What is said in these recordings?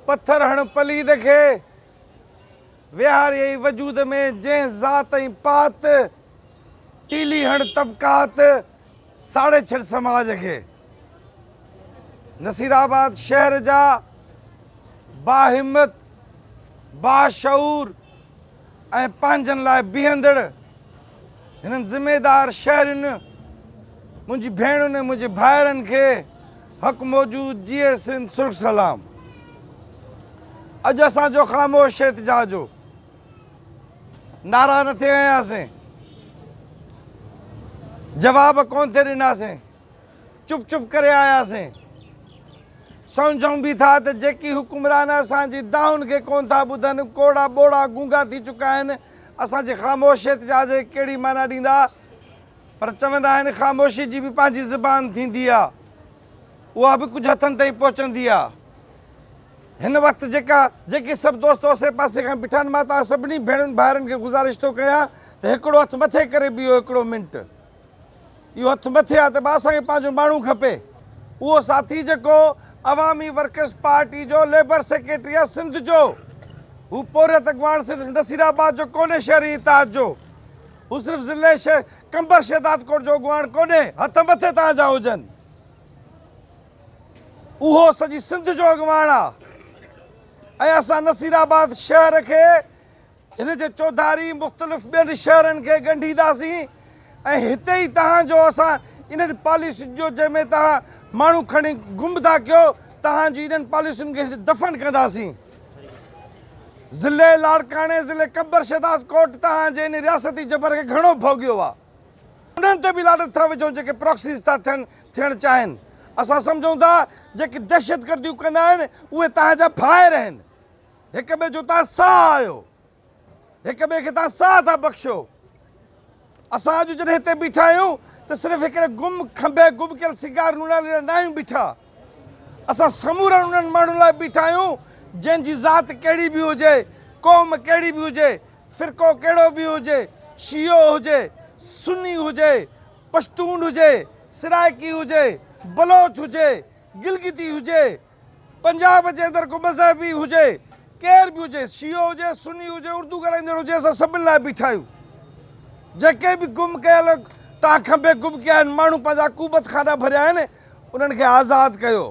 پٿر هڻ پليد کي، ويهاريئي وجود ۾ جنهن ذات ۽ پات، تيلي هڻ طبقات، ساڙي ڇڏ سماج کي. نصيرآباد شهر جا باهمت، باشعور ۽ پنهنجن لاء بيهندڙ هنن ذميدار شهرين، منهنجي ڀيڻن ۽ منهنجي ڀائرن کي حق موجود جيئي سنڌ سرخ سلام. اڄ اسان جو خاموش احتجاج هو. نعرا نه ٿي هنياسين. جواب ڪونه ٿي ڏناسين. چپ چپ ڪري آياسين. سمجهون به ٿا ته جيڪي حڪمران اسان جي دانهن کي ڪونه ٿا ٻڌن، ڪوڙا ٻوڙا گونگا ٿي چڪا آهن، اسان جي خاموش احتجاج کي ڪهڙي معنيٰ ڏيندا؟ پر چوندا آهن خاموشي جي به پنهنجي زبان ٿيندي آ، اها به ڪجهه هٿن تائين پهچندي آ. هن وقت جيڪا جيڪي سڀ دوست اوسي پاسي کان بيٺا آهن، مان توهان سڀني ڀيڻن ڀائرن کي گذارش ٿو ڪيان ته هڪڙو هٿ مٿي ڪري بيهو هڪڙو منٽ. اهو هٿ مٿي آ ته به اسان کي پنهنجو ماڻهو کپي. اهو ساٿي جيڪو عوامي ورڪرز پارٽي جو ليبر سيڪريٽري آ سنڌ جو، هو پورهيت اڳواڻ صرف نصيرآباد جو ڪونهي شهري اتحاد جو، هو صرف ضلعي قمبر شهدادڪوٽ جو اڳواڻ ڪونهي، هٿ مٿي توهان جا هجن. اهو سڄي سنڌ جو اڳواڻ آ ۽ اسان نصيرآباد شهر کي هن جي چوڌاري مختلف ٻين شهرن کي ڳنڍينداسين ۽ هتي ئي توهان جو اسان انهن پاليسين جو جنهن ۾ توهان ماڻهو کڻي گم ٿا ڪيو توهان جي انهن پاليسين کي هتي دفن ڪنداسين. ضلعي لاڙڪاڻي ضلعي قمبر شهداد ڪوٽ توهان جي ان رياستي جبر کي گهڻو ڀوڳيو آهي. انهن تي به لعنت ٿا وجهون جيڪي پراڪسيز ٿا ٿين ٿيڻ چاهين. اسان سمجهون ٿا جيڪي دهشتگرديون ڪندا آهن اهي توهان جا ڀائر آهن. هڪ ٻئي جو تان ساهه آهيو، هڪ ٻئي کي تان ساهه ٿا بخشيو. اسان اڄ جڏهن هتي بيٺا آهيون ته صرف هڪڙي گم کنڀي گم ڪيل سينگار نوناري لاء ناهيون بيٺا. اسان سمورن انهن ماڻهن لاء بيٺا آهيون جنهن جي ذات ڪهڙي به هجي، قوم ڪهڙي به هجي، فرقو ڪهڙو به هجي، شيعو هجي، سني هجي، پشتون هجي، سرائيڪي هجي، بلوچ هجي، گلگتي هجي، پنجاب جي اندر ڪو مذهبي هجي، ڪير به هجي، شيعو هجي، سني هجي، اردو ڳالهائيندڙ هجي، اسان سڀن لاء بيٺا آهيون. جيڪي به گم ڪيل تان کنڀي گم ڪيا آهن، ماڻهو پنهنجا عقوبت خانا ڀريا آهن، انهن کي آزاد ڪيو.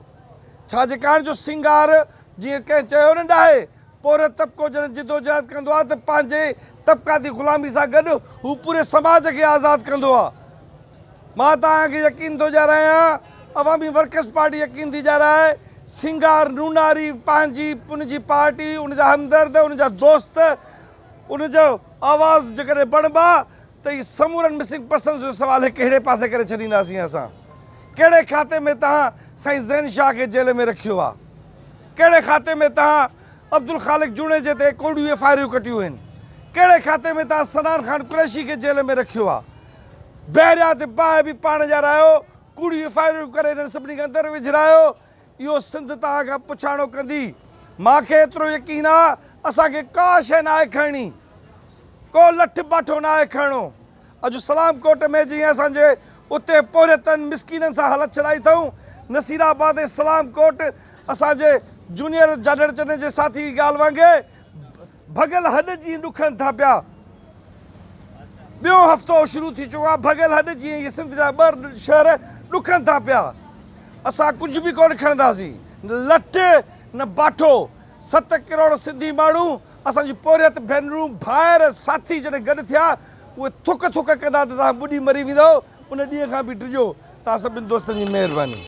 ڇا جي ڪاڻ جو سينگار، جيئن ڪنهن چيو نه ڏاهي، پورهيت طبقو جڏهن جدوجهد ڪندو آهي ته پنهنجي طبقاتي غلامي سان گڏ هو پوري سماج کي آزاد ڪندو آهي. مان توهان کي يقين ٿو ڏيارايان، عوامي ورڪرز پارٽي يقين ٿي ڏيارائي، سينگار نوناري پنهنجي ان جي پارٽي، ان جا همدرد، ان جا دوست، ان جو آواز جيڪڏهن بڻبا ته هي سمورن مسنگ پرسنز جو سوال هڪ ههڙي پاسي ڪري ڇڏينداسين اسان. ڪهڙي کاتي ۾ توهان سائين زين شاهه کي جيل ۾ رکيو آ؟ ڪهڙي کاتي ۾ توهان عبدالخالق جوڻيجي تي ڪوڙيون ايف I آريون ڪٽيون آهن؟ ڪهڙي کاتي ۾ توهان صنعان خان قريشي کي جيل ۾ رکيو آ؟ بحريا تي باهه به پاڻ ڄارايو، ڪوڙيون ايف I آريون ڪري انهن سڀني کي اندر وجهرايو، اهو سنڌ توهان کان پڇاڻو ڪندي. مان کي ايترو يقين آ اسان کي ڪا شيء ناهي کڻڻي، ڪو لٺ باٺو ناهي کڻڻو. اڄ سلام ڪوٽ ۾ جيئن اسان جي اتي پورهيتن مسڪينن سان هلت ڇڏائي اٿئون، نصير آباد ۽ سلام ڪوٽ اسان جي جونيئر جاڏڙ چني جي ساٿي جي ڳالهه وانگي ڀڳل هڏ جيئن ڏکن ٿا پيا. ٻيون هفتو شروع ٿي چڪو آهي، ڀڳل هڏ جيئن اهي سنڌ جا ٻه شهر ڏکن ٿا پيا. اسان ڪجهه به ڪونه کڻنداسين، نه لٺ نه باٺو. 7 ڪروڙ سنڌي ماڻهو، اسان جي پورهيت ڀينرون، ڀائر، ساٿي جڏهن گڏ ٿيا، اهي ٿڪ ٿڪ ڪندا ته توهان ٻڏي مري ويندؤ، ان ڏينهن کان به ڊڄو. توهان سڀني دوستن جي مهرباني.